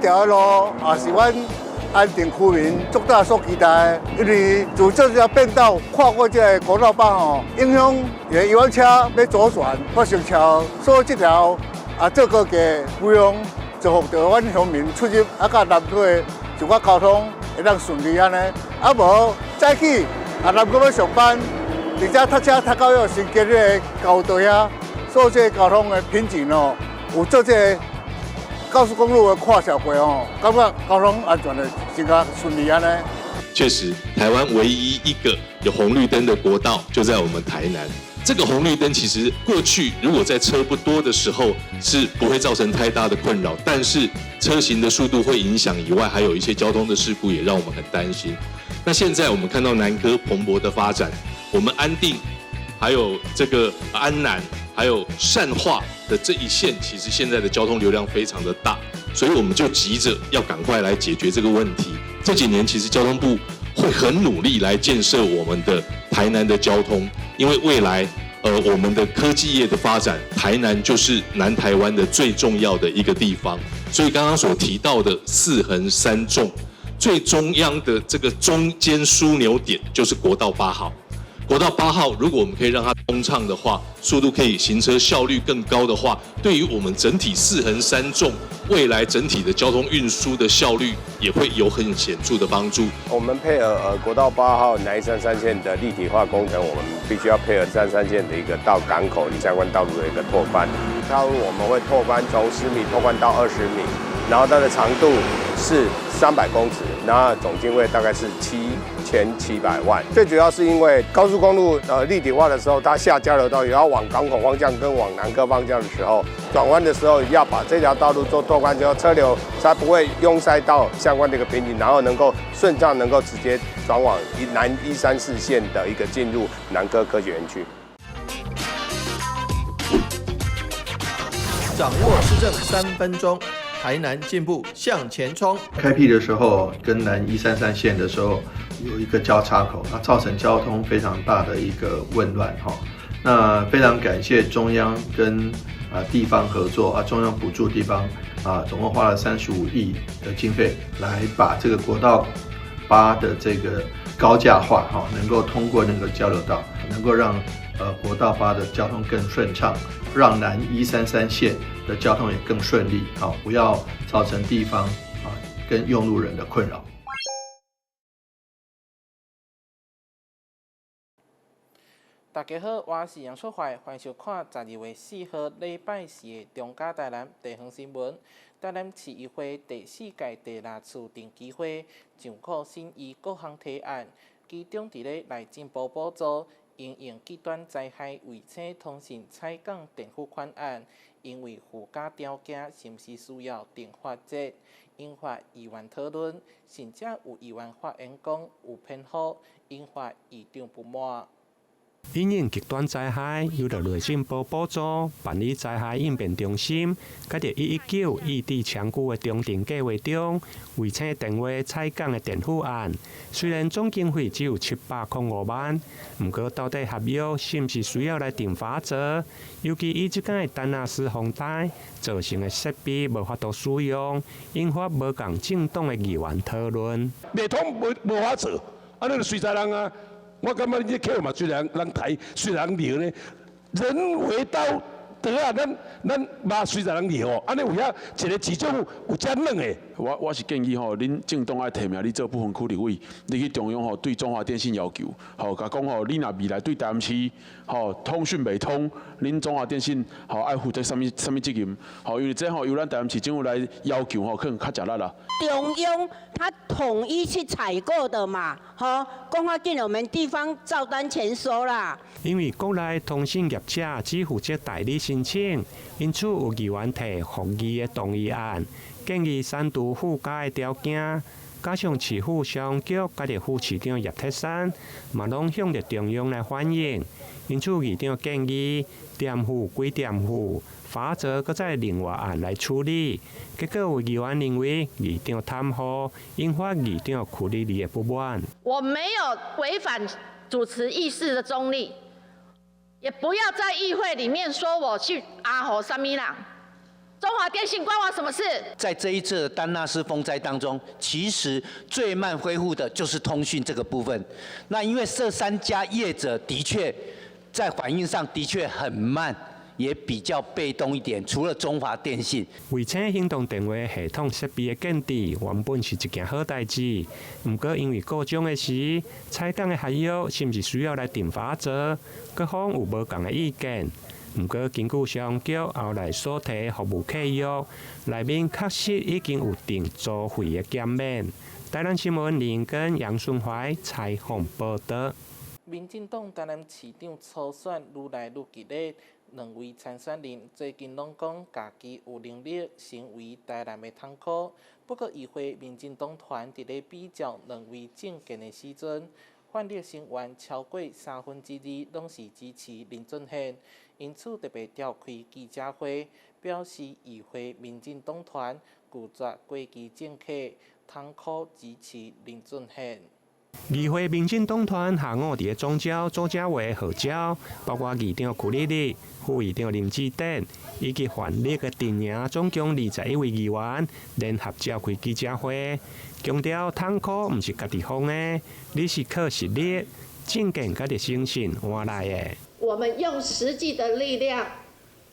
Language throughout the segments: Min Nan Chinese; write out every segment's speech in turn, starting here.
條路也是阮安定區民足早所期待的，因為自這條變道跨過這個國道八號，影響遊覽車欲左轉發生車禍，所以這條啊做高架費用造福著阮鄉民出入啊，佮南區的一寡交通會當順利按呢。啊無早起啊南區欲上班，直接塞車塞到彼個新街彼个交道遐，所以這個交通的瓶頸哦，有做這個高速公路的跨橋過哦，感覺交通安全的真較順利按呢。確實，台灣唯一一個有紅綠燈的國道就在我們台南。這個紅綠燈其實過去如果在車不多的時候是不會造成太大的困擾，但是車行的速度會影響以外，還有一些交通的事故也讓我們很擔心。那現在我們看到南科蓬勃的發展，我們安定，還有這個安南，還有善化的這一線，其實現在的交通流量非常的大，所以我們就急着要趕快來解決這個問題。這幾年其實交通部會很努力來建設我們的台南的交通，因為未來，我們的科技業的發展，台南就是南台灣的最重要的一個地方。所以剛剛所提到的四橫三縱，最中央的這個中間樞紐點就是國道八號。國道八號，如果我們可以讓它通暢的話，速度可以行車效率更高的話，對於我們整體四橫三縱未來整體的交通運輸的效率也會有很顯著的幫助。我們配合國道八號南一三三線的立體化工程，我們必須要配合三三線的一個到港口相關道路的一個拓寬。道路我們會拓寬從10米拓寬到20米，然後它的長度是300公尺，然後總經費大概是7700萬。最主要是因為高速公路立體化的時候，它下交流道也要往港口方向跟往南科方向的時候，轉彎的時候要把這條道路做拓寬之後，車流才不會擁塞到相關的一個瓶頸，然後能夠順暢能夠直接轉往南134線的一個進入南科科學園區。掌握市政3分鐘，台南進步向前衝。開闢的時候，跟南一三三線的時候有一個交叉口，那造成交通非常大的一個混亂哈。那非常感謝中央跟地方合作啊，中央補助地方啊，總共花了35億的經費來把這個國道八的這個高架化哈，能夠通過那個交流道，能夠讓國道八的交通更順暢，讓南一三三線的交通也更順利，好，不要造成地方啊跟用路人的困擾。大家好，我是楊淑懷，歡迎收看12月4號禮拜四的中嘉台南地方新聞。台南市議會第四屆第六次定期會上課審議各項提案，其中佇咧內政部補助因應極端災害衛星通訊採港墊付款案，因為附加條件是毋是需要訂法則，引發議員討論，甚至有議員發言講有偏頗，引發議長不滿。因應極端災害，由著內政部補助辦理災害應變中心，佮佇119異地強固的重定計劃中，衛星電話採港的墊付案，雖然總經費只有705萬，毋過到底合約是毋是需要來定罰則？尤其以這擺的丹那斯風災造成的設備無法度使用，引發無仝政黨的議員討論。袂通無無法做，啊，你就隨在人啊。我感覺你這客嘛雖然人抬，雖然人尿呢，人為刀佗啊，咱咱嘛隨在人尿哦，按呢有遐一個市長有遮軟的。我是建議吼，恁政黨愛提名你做不分區立委，你去中央吼對中華電信要求，吼，共講吼，你若未來對台南市吼通訊袂通，恁中華電信吼愛負責啥物啥物責任？吼，因為這吼由咱台南市政府來要求吼，可能較吃力啦。中央他統一去採購的嘛，吼，講較緊，我們地方照單全收啦。因為國內通信業者只負責代理申請，因此有議員提復議的動議案，建議刪除附加的條件，加上市府消防局佮著副市長葉鐵珊，嘛攏向著中央來反映。因此議長建議墊付歸墊付，罰則閣再另外案來處理。結果有議員認為議長貪污，引發議長區立禮的不滿。我沒有違反主持議事的中立，也不要在議會裡面說我去阿吼啥物人。中華電信關我什麼事？在這一次的丹娜絲風災當中，其實最慢恢復的就是通訊這個部分。那因為這三家業者的確在反應上的確很慢，也比較被動一點。除了中華電信，衛星行動電話系統設備的建置原本是一件好代誌，毋過因為故障的時，採訪的合約是毋是需要來定法則，各方有無仝的意見。毋過，根據消防局後來所提服務契約，內面確實已經有定租費的減免。台南新聞林根楊順懷採訪報導。民進黨台南市長初選愈來愈激烈，兩位參選人最近攏講家己有能力成為台南的桶箍。不過，議會民進黨團佇咧比較兩位政見的時陣，泛綠成員超過2/3攏是支持林俊憲，因此特別召開記者會，表示議會民進黨團拒絕過期政客，桶箍支持林俊憲。議會民進黨團下午佇咧總召組者會號召，包括議長邱莉莉、副議長林志典以及泛綠的陣營總共21位議員聯合召開記者會，強調桶箍毋是家己封的，你是靠實力、政見佮誠信換來的。我們用實際的力量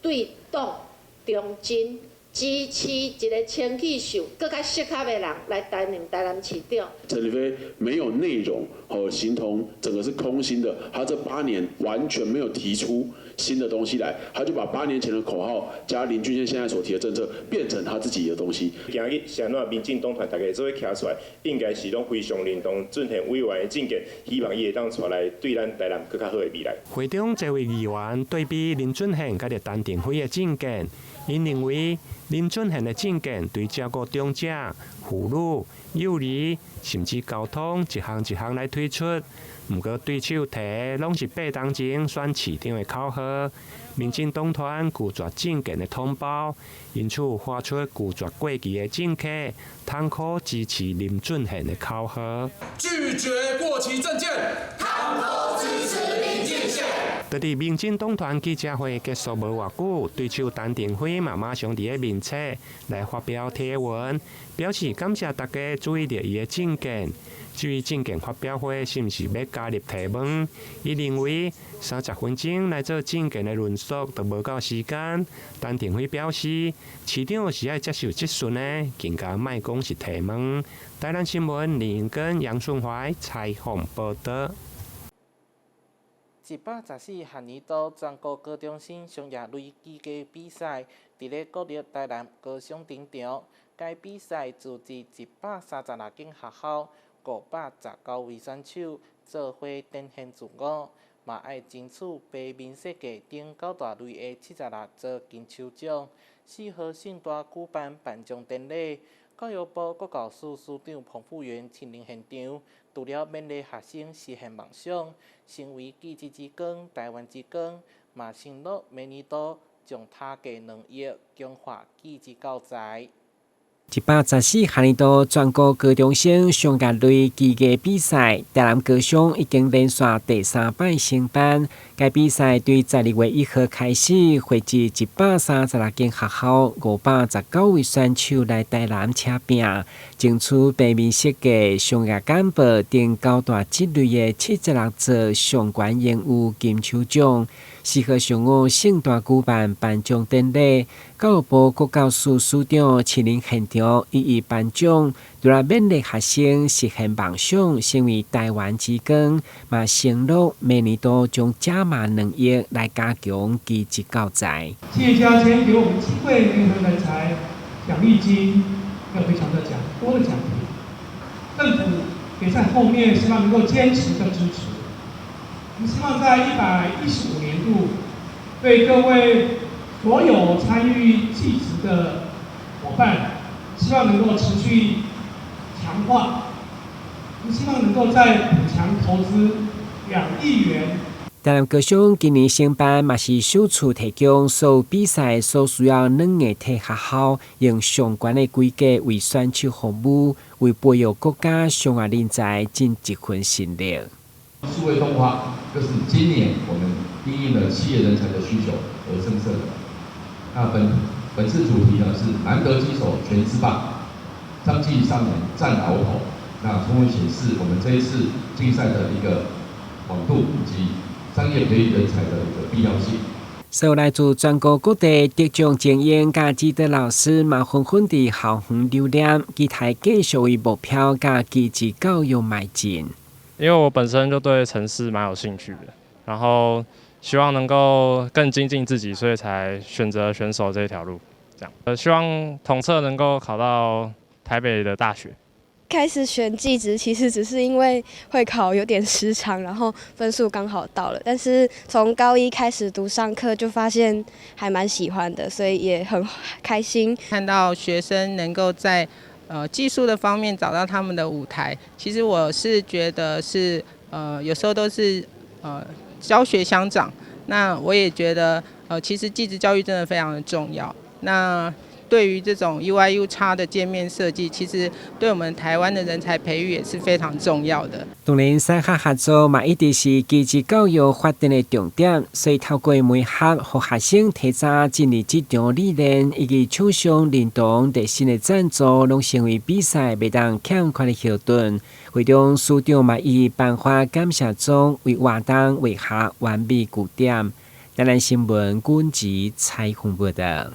對黨忠貞，支持一个清氣秀、閣較適合的人來擔任台南市長。陳亭妃沒有內容，和形同整個是空心的。他這8年完全沒有提出新的東西來，他就把8年前的口號加林俊憲現在所提的政策變成他自己的東西。今日是按怎民進黨團大家做伙徛出來，應該是攏非常認同俊憲委員的政見，希望伊會當帶來對咱台南閣較好的未來。會中這位議員對比林俊憲佮陳亭妃的政見，𪜶認為林俊憲的政見對照顧長者、婦女、幼兒，甚至交通一項一項來推出。毋過對手提的攏是8冬前選市長的口號。民進黨團拒絕政見的統包，因此發出拒絕過期的政客，桶箍支持林俊憲的口號。拒絕過期政見，桶箍支持林俊憲。佇佇民進黨團記者會結束無偌久，對手陳亭妃嘛馬上佇咧面冊來發表貼文，表示感謝大家注意著伊的政見。至於政見發表會是毋是欲加入提問，伊認為30分鐘來做政見的論述都無夠時間。陳亭妃表示，市長是愛接受質詢的，更加莫講是提問。台南新聞林根楊順懷採訪報導。114學年度全國高中生商業類技藝比賽，佇咧國立台南高商登場。該比賽組織136間學校，519位選手做伙展現自我，嘛愛爭取平面設計等九大類的76座金手獎。4號盛大舉辦頒獎典禮，教育部國教署署長彭富源親臨現場，除了勉勵學生實現夢想，成為技職之光、台灣之光，嘛承諾明年度將疊加2億強化技職教材。114學年度全國高中生商業類技藝比賽，台南高商已經連續第三擺承辦。該比賽對12月1號開始，匯集136間學校519位選手來台南車拼，爭取平面設計、商業簡報等九大職類的76座上懸榮譽金手獎。4號上午盛大舉辦頒獎典禮，教育部國教署署長親臨現場一一頒獎，除了勉勵學生實現夢想，成為台灣之光，嘛承諾明年度將加碼2億來加強技職教材。企業家今天給我們機會，聯合人才獎勵金，要非常的獎多的獎品，政府也在後面，希望能夠堅持的支持。我們希望在115年度，對各位所有參與技職的夥伴，希望能夠持續強化。我們希望能夠再補強投資2億元。台南高商今年承辦嘛是首次提供所有比賽所需要軟硬體學校，用上懸的規格為選手服務，為培育國家商業人才盡一份心力。數位動畫就是今年我們因應了企業人才的需求而增設的。那本本次主題呢是難得機手全之霸，商技上能佔鰲頭。那充分顯示我們這一次競賽的一個廣度以及商業培育人才的一個必要性。所有來自全國各地得獎精英佮指導老師嘛，紛紛佇校園留念，期待繼續為目標佮技職教育邁進。因為我本身就對程式蠻有興趣的，然後希望能夠更精進自己，所以才選擇選手這條路。這樣，希望統測能夠考到台北的大學。開始選技職其實只是因為會考有點失常，然後分數剛好到了。但是從高一開始讀上課就發現還蠻喜歡的，所以也很開心。看到學生能夠在技術的方面找到他們的舞台，其實我是覺得是有時候都是教學相長。那我也覺得其實技職教育真的非常的重要。那對於這種 UI/UX 的界面設計，其實對我們台灣的人才培育也是非常重要的。當然，產學合作嘛，一直是技職教育發展的重點，所以透過媒合，予學生提早進入職場歷練，以及廠商認同熱心的贊助，攏成為比賽袂當欠缺的後盾。會中署長嘛，伊頒發感謝狀，為活動畫下完美句點。台南新聞軍籍採訪報道。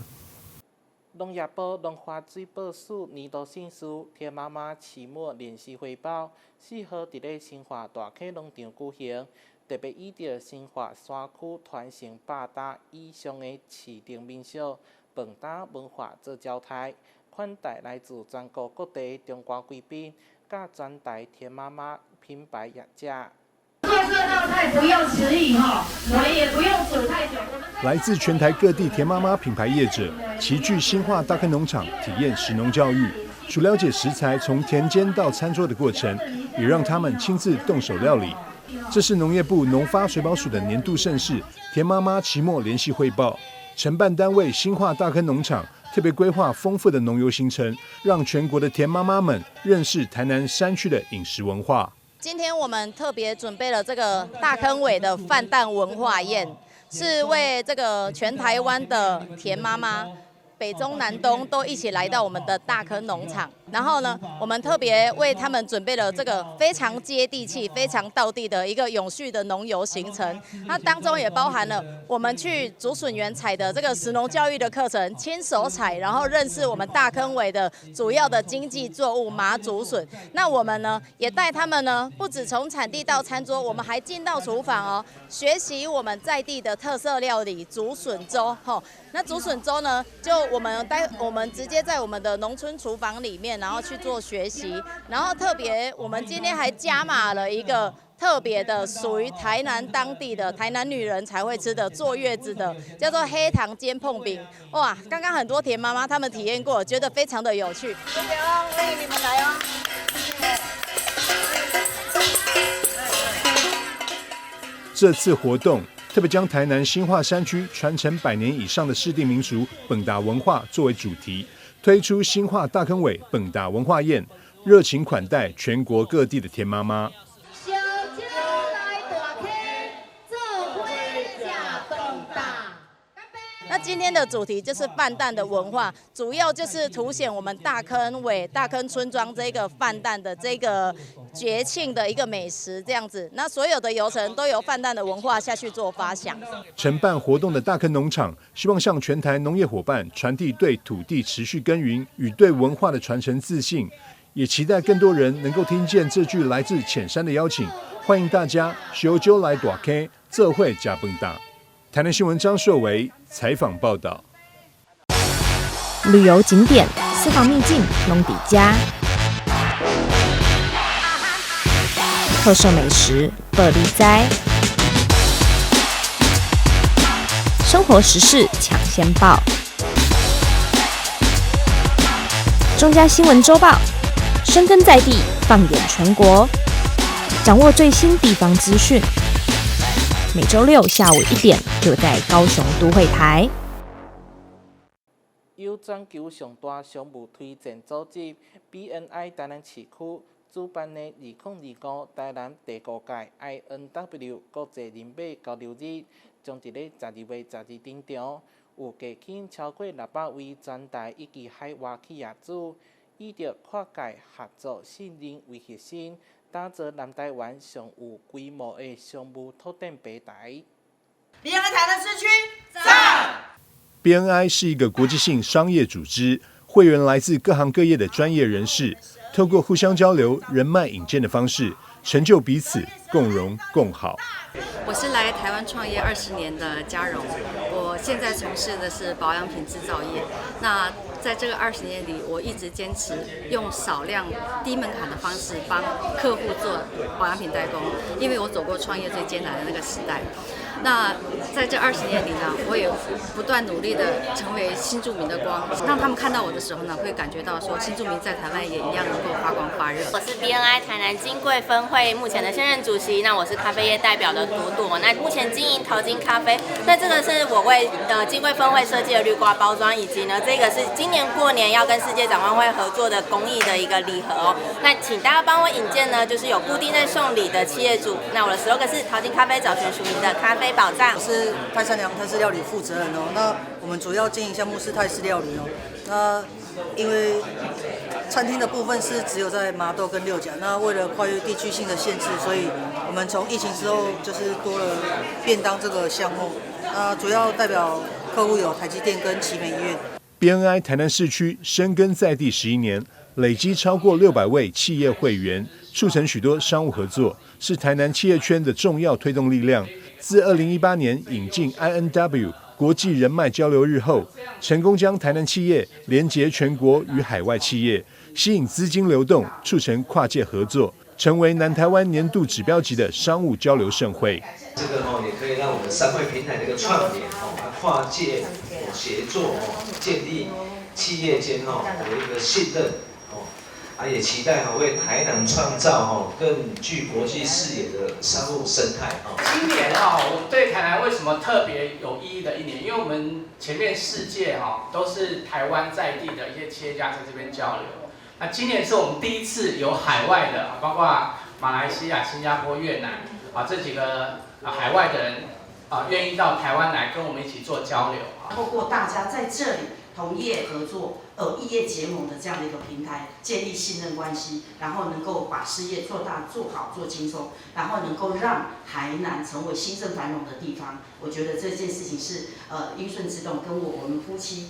農業部農發水保署年度盛事田媽媽期末聯席匯報，4號佇咧新化大坑農場舉行，特別以著新化山區傳承100擔以上的市場民俗、飯焦文化做招刣，款待來自全國各地的中高貴賓，佮全台田媽媽品牌業者。做這道菜不用遲疑哈，我們也不用煮太久。來自全台各地田媽媽品牌業者齊聚新化大坑農場，體驗食農教育，除了解食材從田間到餐桌的過程，也讓他們親自動手料理。這是農業部農發水保署的年度盛事——田媽媽期末聯席匯報。承辦單位新化大坑農場特別規劃豐富的農遊行程，讓全國的田媽媽們認識台南山區的飲食文化。今天我們特別準備了這個大坑尾的飯糰文化宴，是為這個全台灣的田媽媽，北中南東都一起來到我們的大坑農場。然後呢，我們特別為他們準備了這個非常接地氣、非常道地的一個永續的農遊行程。那當中也包含了我們去竹筍園採的這個食農教育的課程，親手採，然後認識我們大坑尾的主要的經濟作物麻竹筍。那我們呢，也帶他們呢，不止從產地到餐桌，我們還進到廚房哦，學習我們在地的特色料理竹筍粥。吼，那竹筍粥呢，就我們帶我們直接在我們的農村廚房裡面，然後去做學習，然後特別我們今天還加碼了一個特別的屬於台南當地的台南女人才會吃的坐月子的，叫做黑糖煎椪餅。哇，剛剛很多田媽媽他們體驗過，覺得非常的有趣。謝謝哦，歡迎你們來哦。這次活動特別將台南新化山區傳承100年以上的市定民俗飯焦文化作為主題，推出新化大坑尾飯焦文化宴，熱情款待全國各地的田媽媽。燒酒來大坑，做伙食飯焦。那今天的主題就是飯糰的文化，主要就是凸顯我們大坑尾、大坑村莊這個飯糰的這個節慶的一個美食這樣子。那所有的流程都由飯糰的文化下去做發想。承辦活動的大坑農場希望向全台農業夥伴傳遞對土地持續耕耘與對文化的傳承自信，也期待更多人能夠聽見這句來自淺山的邀請，歡迎大家燒酒來大坑，做伙食飯焦。台南新聞張碩維採訪報道。旅遊景點、私房秘境攏佇遮，特色美食報你知，生活時事搶先報，中嘉新聞週報，深耕在地，放眼全國，掌握最新地方資訊。每週六下午1點，就在高雄都會台。由全球上大商務推薦組織 BNI 台南市區主辦的2025台南第五屆 INW 國際人脈交流日，將佇咧12月12登場。有加遣超過600位全台以及海外企業主，以著跨界合作信任為核心，打造南台灣上有規模的商務拓展平台。 BNI 台南市區讚。 BNI 是一個國際性商業組織，會員來自各行各業的專業人士，透過互相交流、人脈引薦的方式，成就彼此，共榮共好。我是來台灣創業20年的嘉榮，我現在從事的是保養品製造業。那在這個20年裡，我一直堅持用少量低門檻的方式幫客戶做保養品代工，因為我走過創業最艱難的那個時代。那在這20年裡呢，我也不斷努力的成為新住民的光，讓他們看到我的時候呢，會感覺到說新住民在台灣也一樣能夠發光發熱。我是 BNI 台南金櫃分會目前的現任主席，那我是咖啡業代表的朵朵，那目前經營淘金咖啡，那這個是我為金櫃分會設計的濾掛包裝，以及呢這個是今年過年要跟世界展望會合作的公益的一個禮盒哦。那請大家幫我引薦呢，就是有固定在送禮的企業主，那我的 slogan 是淘金咖啡，找尋屬於你的咖啡寶藏。我是泰山娘泰式料理負責人哦。那我們主要經營項目是泰式料理哦。那因為餐廳的部分是只有在麻豆跟六甲，那為了跨越地區性的限制，所以我們從疫情之後就是多了便當這個項目。那主要代表客戶有台積電跟奇美醫院。 BNI 台南市區深耕在地11年，累積超過600位企業會員，促成許多商務合作，是台南企業圈的重要推動力量。自2018年引進 INW 國際人脈交流日後，成功將台南企業連結全國與海外企業，吸引資金流動，促成跨界合作，成為南台灣年度指標級的商務交流盛會。這個哦，也可以讓我們商會平台的一個串聯哦，跨界協作哦，建立企業間哦有一個信任哦，啊也期待哈為台南創造哈更具國際視野的商務生態哦。今年哈，我們對台南為什麼特別有意義的一年？因為我們前面四屆哈都是台灣在地的一些企業家在這邊交流，那今年是我們第一次有海外的，包括馬來西亞、新加坡、越南啊這幾個海外的人啊願意到台灣來跟我們一起做交流。透過大家在這裡同業合作、異業結盟的這樣的一個平台，建立信任關係，然後能夠把事業做大、做好、做輕鬆，然後能夠讓台南成為興盛繁榮的地方。我覺得這件事情是英順之動跟我們夫妻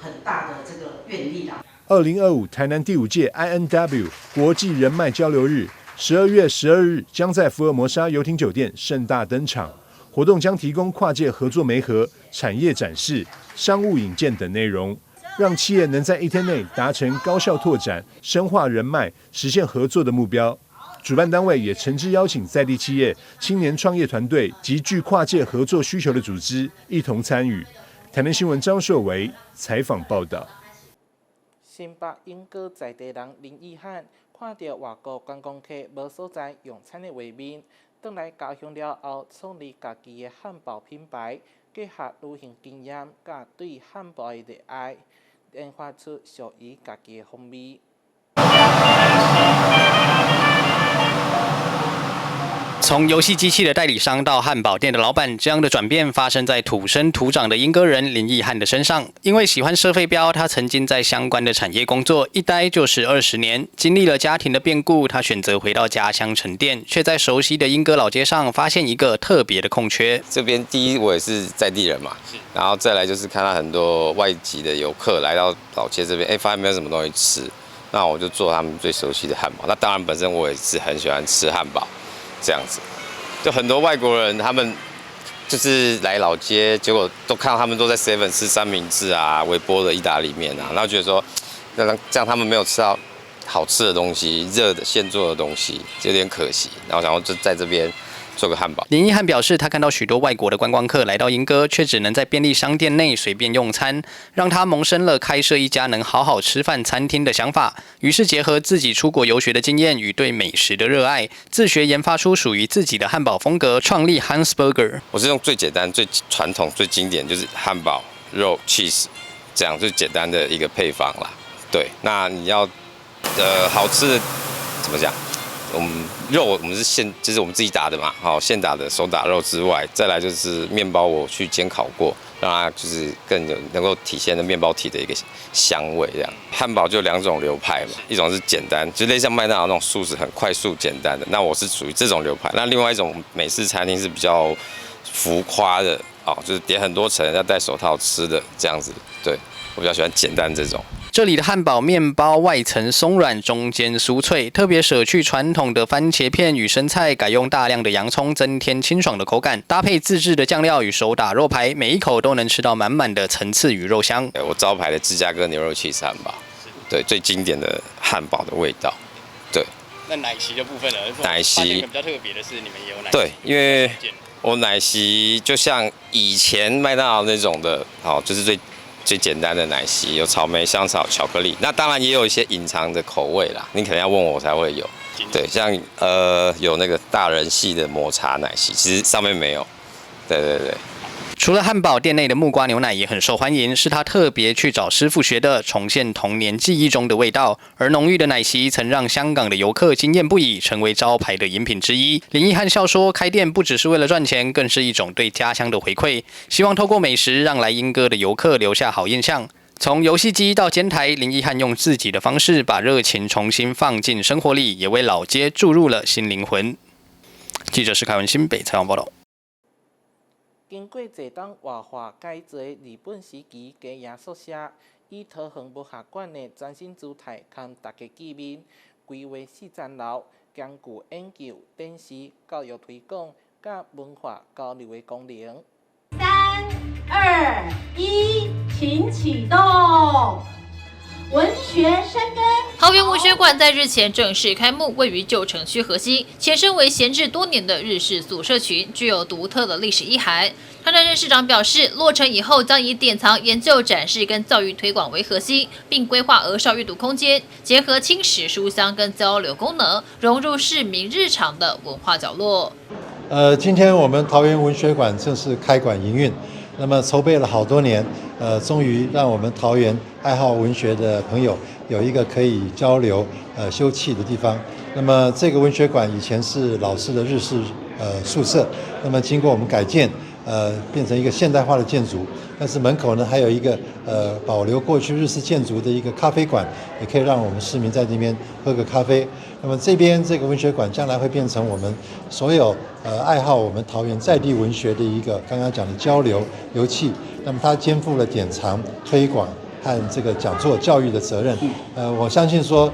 很大的這個願力啦。 2025台南第五屆 INW 國際人脈交流日，12月12日將在福爾摩沙遊艇酒店盛大登場。活動將提供跨界合作媒合、產業展示、商務引薦等內容，讓企業能在一天內達成高效拓展、深化人脈、實現合作的目標。主辦單位也誠摯邀請在地企業、青年創業團隊及具跨界合作需求的組織一同參與。台南新聞張碩維採訪報道。新北鶯歌在地人林義漢看著外國觀光客無所在用餐的畫面，轉來家鄉了後，創立家己的漢堡品牌，結合旅行經驗佮對漢堡的熱愛，研發出屬於家己的風味。從遊戲機器的代理商到漢堡店的老闆，這樣的轉變發生在土生土長的鶯歌人林義漢的身上。因為喜歡射飛鏢，他曾經在相關的產業工作，一待就是20年。經歷了家庭的變故，他選擇回到家鄉沉澱，卻在熟悉的鶯歌老街上發現一個特別的空缺。這邊第一，我也是在地人嘛，然後再來就是看到很多外籍的遊客來到老街這邊，哎，發現沒有什麼東西吃，那我就做他們最熟悉的漢堡。那當然，本身我也是很喜歡吃漢堡。這樣子，就很多外國人，他們就是來老街，結果都看到他們都在 Seven 吃三明治啊、微波的意大利麵啊，然後覺得說，那這樣他們沒有吃到好吃的東西、熱的現做的東西，就有點可惜。然後想說就在這邊做個漢堡。林義漢表示，他看到許多外國的觀光客來到鶯歌，卻只能在便利商店內隨便用餐，讓他萌生了開設一家能好好吃飯餐廳的想法。於是結合自己出國遊學的經驗與對美食的熱愛，自學研發出屬於自己的漢堡風格，創立 Hans Burger。我是用最簡單、最傳統、最經典，就是漢堡肉 cheese 這樣最簡單的一個配方啦。對，那你要好吃的怎麼講？我們肉我們是現，就是我們自己打的嘛，好，現打的手打肉之外，再來就是麵包我去煎烤過，讓它就是更有能夠體現的麵包體的一個香味。這樣漢堡就兩種流派嘛，一種是簡單，就類似像麥當勞那種速食，很快速簡單的，那我是屬於這種流派。那另外一種美式餐廳是比較浮誇的，哦，就是疊很多層，要戴手套吃的這樣子。對，我比較喜歡簡單這種。這裡的漢堡麵包外層鬆軟，中間酥脆，特別捨去傳統的番茄片與生菜，改用大量的洋蔥，增添清爽的口感。搭配自製的醬料與手打肉排，每一口都能吃到滿滿的層次與肉香。我招牌的芝加哥牛肉起司漢堡，對，最經典的漢堡的味道。對。那奶昔的部分呢？奶昔比較特別的是，你們也有奶昔。對，因為我奶昔就像以前麥當勞那種的，好，就是最簡單的奶昔，有草莓、香草、巧克力，那當然也有一些隱藏的口味啦，你可能要問我才會有。對，像有那個大人系的抹茶奶昔，其實上面沒有。對對對。除了漢堡，店內的木瓜牛奶也很受歡迎，是他特別去找師傅學的，重現童年記憶中的味道。而濃郁的奶昔曾讓香港的遊客驚豔不已，成為招牌的飲品之一。林奕漢笑說，開店不只是為了賺錢，更是一種對家鄉的回饋，希望透過美食讓來鶯歌的遊客留下好印象。從遊戲機到煎台，林奕漢用自己的方式把熱情重新放進生活裡，也為老街注入了新靈魂。記者施凱文新北採訪報道。經過濟冬活化改造的日本時期家營宿舍，以桃園文學館的全新姿態，和大家見面。規劃四層樓，兼具研究、展示、教育推廣、佮文化交流的功能。3、2、1，請啟動。文學生根。桃園文學館在日前正式開幕，位於舊城區核心，前身為閒置多年的日式宿舍群，具有獨特的歷史意涵。張善政市長表示，落成以後將以典藏、研究、展示跟教育推廣為核心，並規劃兒少閱讀空間，結合輕食書香跟交流功能，融入市民日常的文化角落。今天我們桃園文學館正式開館營運，那麼籌備了好多年，終於讓我們桃園愛好文學的朋友有一個可以交流、休憩的地方。那麼這個文學館以前是老式的日式宿舍，那麼經過我們改建，變成一個現代化的建築。但是門口呢，還有一個保留過去日式建築的一個咖啡館，也可以讓我們市民在這邊喝個咖啡。那麼這邊這個文學館將來會變成我們所有愛好我們桃園在地文學的一個剛剛講的交流遊憩。那麼它肩負了典藏、推廣和這個講座教育的責任。我相信說，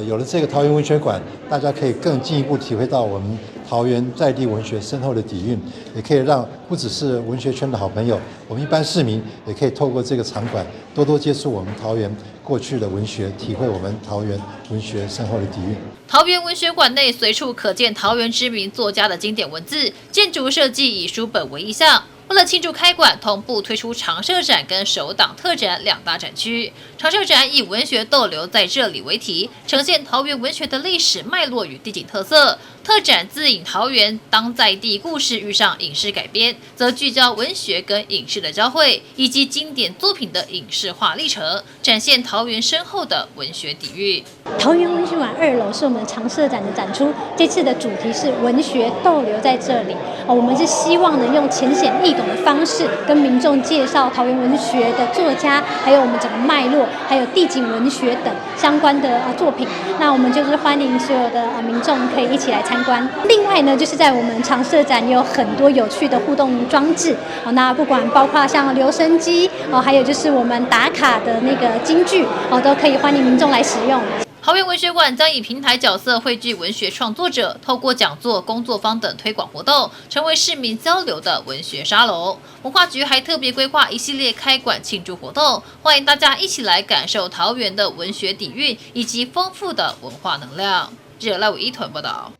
有了這個桃園文學館，大家可以更進一步體會到我們桃園在地文學深厚的底蘊，也可以讓不只是文學圈的好朋友，我們一般市民也可以透過這個場館多多接觸我們桃園過去的文學，體會我們桃園文學深厚的底蘊。桃園文學館內隨處可見桃園知名作家的經典文字，建築設計以書本為意象。為了慶祝開館，同步推出常設展跟首檔特展兩大展區。常設展以文學逗留在這裡為題，呈現桃園文學的歷史脈絡與地景特色。特展自引桃園當在地故事遇上影視改編，則聚焦文學跟影視的交匯，以及經典作品的影視化歷程，展現桃園深厚的文學底蘊。桃園文學館2樓是我們常設展的展出，這次的主題是文學逗留在這裡。我們是希望能用淺顯易懂的方式，跟民眾介紹桃園文學的作家，還有我們整個脈絡，還有地景文學等相關的作品。那我們就是歡迎所有的民眾可以一起來參觀。另外呢，就是在我們常設展有很多有趣的互動裝置，那不管包括像留聲機哦，還有就是我們打卡的那個金句哦，都可以歡迎民眾來使用。桃園文學館將以平台角色匯聚文學創作者，透過講座、工作坊等推廣活動，成為市民交流的文學沙龍。文化局還特別規劃一系列開館慶祝活動，歡迎大家一起來感受桃園的文學底蘊以及豐富的文化能量。記者賴偉一團報道。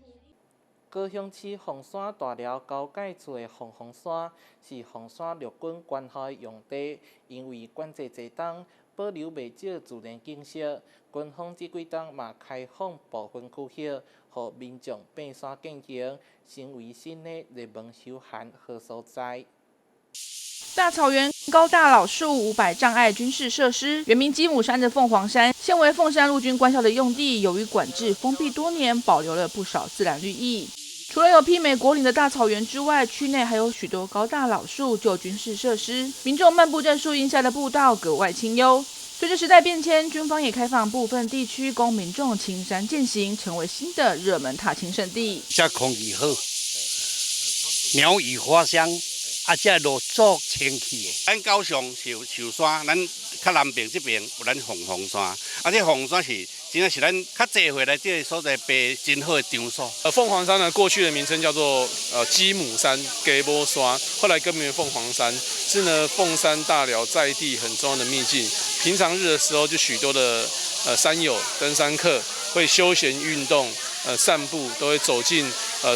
高雄市鳳山大寮交界處的鳳凰山是鳳山陸軍官校的用地，因為管制濟冬，保留袂少自然景色。軍方這幾冬嘛開放部分區域，予民眾爬山健行，成為新的熱門休閒好所在。大草原。高大老树、500障碍军事设施，原名鸡母山的凤凰山，现为凤山陆军官校的用地。由于管制封闭多年，保留了不少自然绿意。除了有媲美果岭的大草原之外，区内还有许多高大老树、旧军事设施。民众漫步在树荫下的步道格外清幽。随着时代变迁，军方也开放部分地区供民众青山健行，成为新的热门踏青胜地。这空气好，鸟语花香。啊，这路足清气的。咱高雄是寿山，咱较南边这边有咱凤凰山，啊，这凤凰山是真正是咱较济岁来这个所在爬真好的场所。凤凰山呢，过去的名称叫做鸡母山、鸡母山，后来更名为凤凰山，是呢凤山大寮在地很重要的秘境。平常日的时候，就许多的山友、登山客会休闲运动、散步，都会走进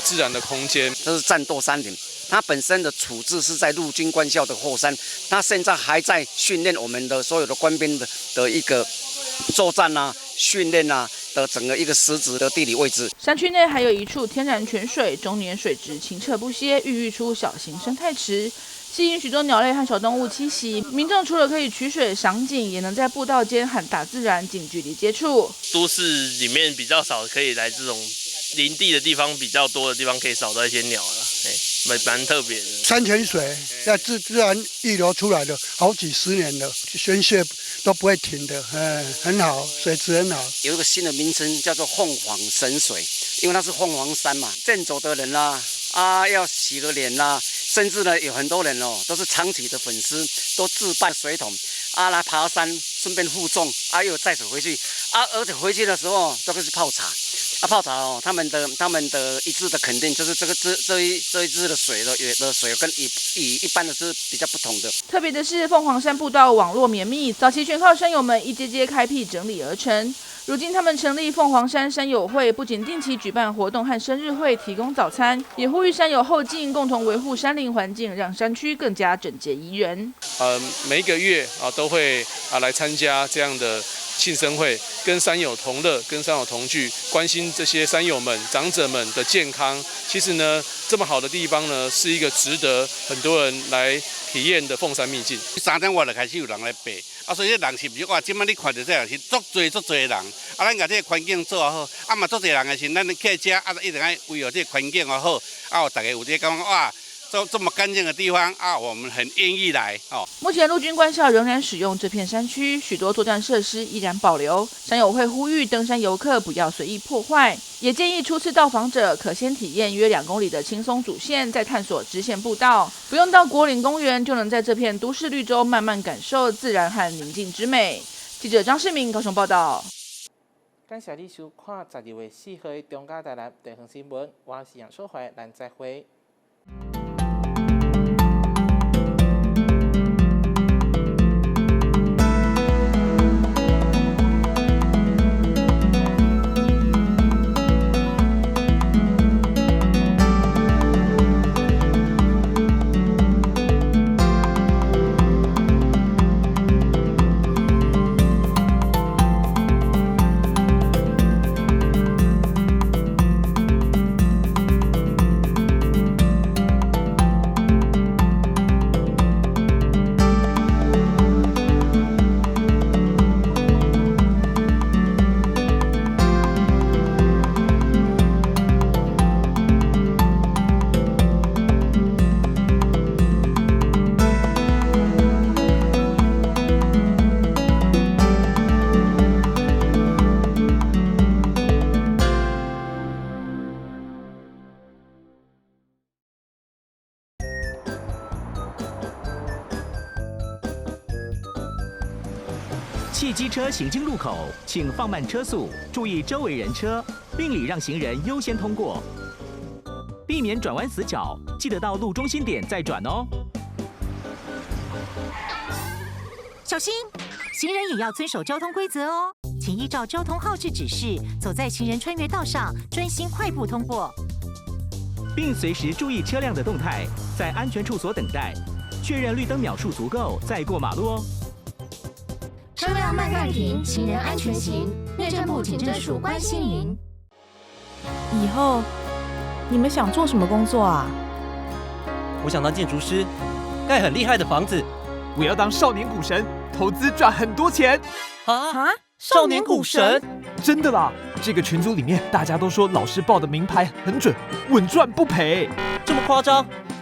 自然的空间。这是战斗山林。它本身的处置是在陆军官校的后山，它现在还在训练我们的所有的官兵的一个作战啊、训练啊的整个一个实质的地理位置。山区内还有一处天然泉水，终年水质清澈不歇，孕育出小型生态池，吸引许多鸟类和小动物栖息。民众除了可以取水赏景，也能在步道间和大自然近距离接触。都市里面比较少可以来这种林地的地方，比较多的地方可以扫到一些鸟了。蛮特别的。山泉水要自然溢流出来的，好几十年了，宣泄都不会停的，很好，水质很好。有一个新的名称叫做凤凰神水，因为它是凤凰山嘛，健走的人啦，要洗个脸啦，甚至呢有很多人哦，都是长期的粉丝，都自带水桶，来爬山，顺便负重，又载水回去，而且回去的时候都是泡茶。泡茶哦，他们的一致的肯定就是这一支的水的水跟以一般的是比较不同的。特别的是，凤凰山步道网络绵密，早期全靠山友们一阶阶开辟整理而成。如今他们成立凤凰山山友会，不仅定期举办活动和生日会，提供早餐，也呼吁山友后进，共同维护山林环境，让山区更加整洁宜人。每个月都会来参加这样的庆生会，跟山友同乐，跟山友同聚，关心这些山友们、长者们的健康。其实呢，这么好的地方呢，是一个值得很多人来体验的凤山秘境。3点外就开始有人来爬，所以这人是毋是哇？这摆你看到这人是足济足济人，咱共这个环境做好，嘛足济人的时，咱去遮一定爱维护这个环境好，大家有这个感觉哇。这么干净的地方啊，我们很愿意来哦。目前陆军官校仍然使用这片山区，许多作战设施依然保留。山友会呼吁登山游客不要随意破坏，也建议初次到访者可先体验约2公里的轻松主线，再探索支线步道，不用到果岭公园，就能在这片都市绿洲慢慢感受自然和宁静之美。记者张世明高雄报道。感谢你收看12月4号的中嘉台南地方新闻，我是杨淑怀，咱再会。汽机车行经路口，请放慢车速，注意周围人车，并礼让行人优先通过，避免转弯死角，记得到路中心点再转哦。小心，行人也要遵守交通规则哦，请依照交通号志指示，走在行人穿越道上，专心快步通过，并随时注意车辆的动态，在安全处所等待，确认绿灯秒数足够再过马路哦。车辆慢慢停，行人安全行。内政部警政署关心您。以后你们想做什么工作啊？我想当建筑师，盖很厉害的房子。我要當少年股神，投資賺很多錢。啊！少年股神？真的啦！這個群組裡面大家都說老師報的明牌很準，穩賺不賠。這麼誇張？